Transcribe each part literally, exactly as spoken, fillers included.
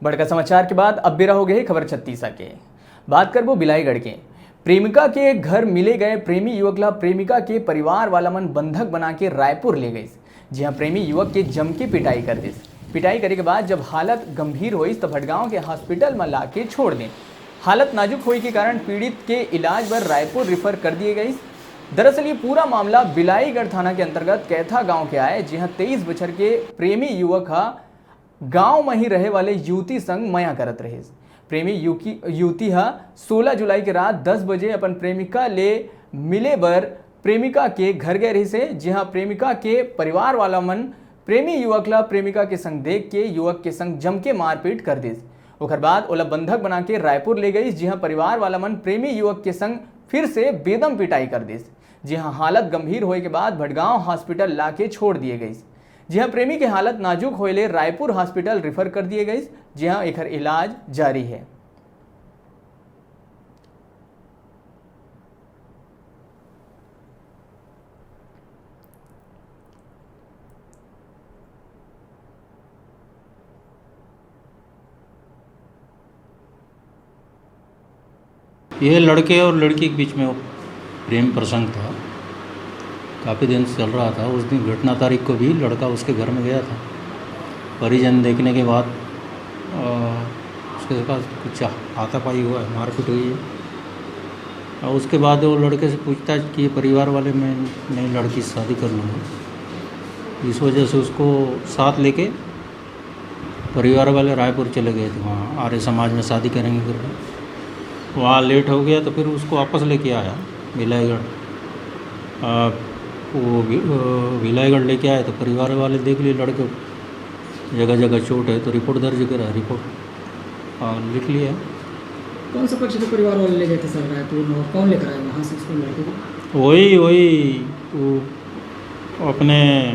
बड़का समाचार के बाद अब बेरा हो गए हे खबर छत्तीसा के। बात करबो बिलाईगढ़ के। प्रेमिका के घर मिले गए प्रेमी युवक ला प्रेमिका के परिवार वाला मन बंधक बना के रायपुर ले गइस, जिहां प्रेमी युवक के जम के पिटाई कर दिस। पिटाई करे के बाद जब हालत गंभीर होइस, त भटगांव के हॉस्पिटल म लाके छोड़ देन। हालत नाजुक होए के कारण पीड़ित के इलाज बर रायपुर रिफर कर दिए गइस। दरअसल ये पूरा मामला बिलाईगढ़ थाना के अंतर्गत कैथा गांव के आए, जिहां तेईस बछर के प्रेमी युवक ह गांव म ही रहे वाले युवती संग मया करत रहिस। प्रेमी युकी-, युवती ह सोलह जुलाई के रात दस बजे अपन प्रेमिका ले मिले बर प्रेमिका के घर गए रहिस हे, जिहां प्रेमिका के परिवार वाला मन प्रेमी युवक ला प्रेमिका के संग देख के युवक के संग जम के मारपीट कर दिस। ओकर बाद ओला बंधक बना के रायपुर ले गइस, जिहां परिवार वाला मन प्रेमी युवक के संग फिर से बेदम पिटाई कर दिस, जिहां हालत गंभीर होए के बाद भटगांव हॉस्पिटल लाके छोड़ दिए गइस, जिहां प्रेमी के हालत नाजुक होए ले रायपुर हॉस्पिटल रिफर कर दिए गइस, जिहां एकर इलाज जारी हे। ये लड़के और लड़की के बीच में वो प्रेम प्रसंग था, काफ़ी दिन से चल रहा था। उस दिन घटना तारीख को भी लड़का उसके घर में गया था। परिजन देखने के बाद, अ, उसके पास कुछ हाथापाई हुआ है, मारपीट हुई है। और उसके बाद वो लड़के से पूछताछ किए परिवार वाले, "मैं नई लड़की से शादी कर लूँगा।" इस वजह से उसको साथ लेके परिवार वाले रायपुर चले गए थे, वहाँ आर्य समाज में शादी करेंगे करके। वहाँ लेट हो गया तो फिर उसको वापस लेके आया भिलाईगढ़। आ, वो भि-, अ, भिलाईगढ़ लेके आया तो परिवार वाले देख लिए लड़के, जगह जगह चोट है, तो रिपोर्ट दर्ज करा, रिपोर्ट, आ, लिख लिया। कौन सा पक्ष के परिवार वाले ले गए थे सर रायपुर में, और कौन लेकर आया वहाँ से उसको लड़के को? वही, वही, वो अपने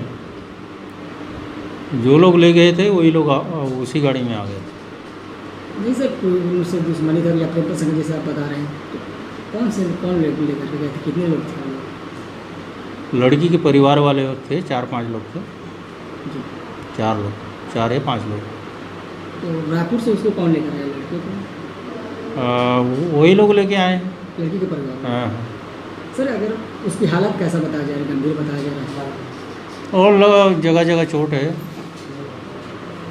जो लोग ले गए थे, वही लोग आ, उसी गाड़ी में आ गए थे। नहीं सर, कोई उनसे दुश्मनी था या प्रेम प्रसंग जैसे आप बता रहे हैं, तो कौन से, कौन ले, लेकर के गए थे, कितने लोग थे वो लोग? लड़की के परिवार वाले थे, चार पांच लोग थे। जी। चार लोग, चार या पांच लोग। तो रायपुर से उसको कौन लेकर आया, लड़के को? आ, वो-, वही लोग लेके आए हैं। लड़की के परिवार वाले? हाँ, हाँ। सर, अगर उसकी हालत कैसा बताया जा रहा है, गंभीर बताया जा रहा है? और लगा, जगह जगह चोट है,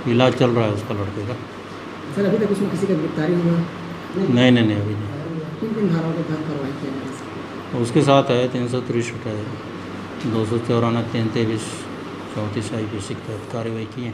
इलाज चल रहा है उसका, लड़के का। सर, अभी तक उसमें किसी का गिरफ्तारी हुआ है? नहीं, नहीं, नहीं, अभी नहीं। किन किन धाराओं के तहत कार्रवाई किया गया है? उसके साथ है तीन सौ तिरसठ है, दो सौ चौरानवे, तीन तेईस, चौंतीस आईपीसी के तहत कार्रवाई की है।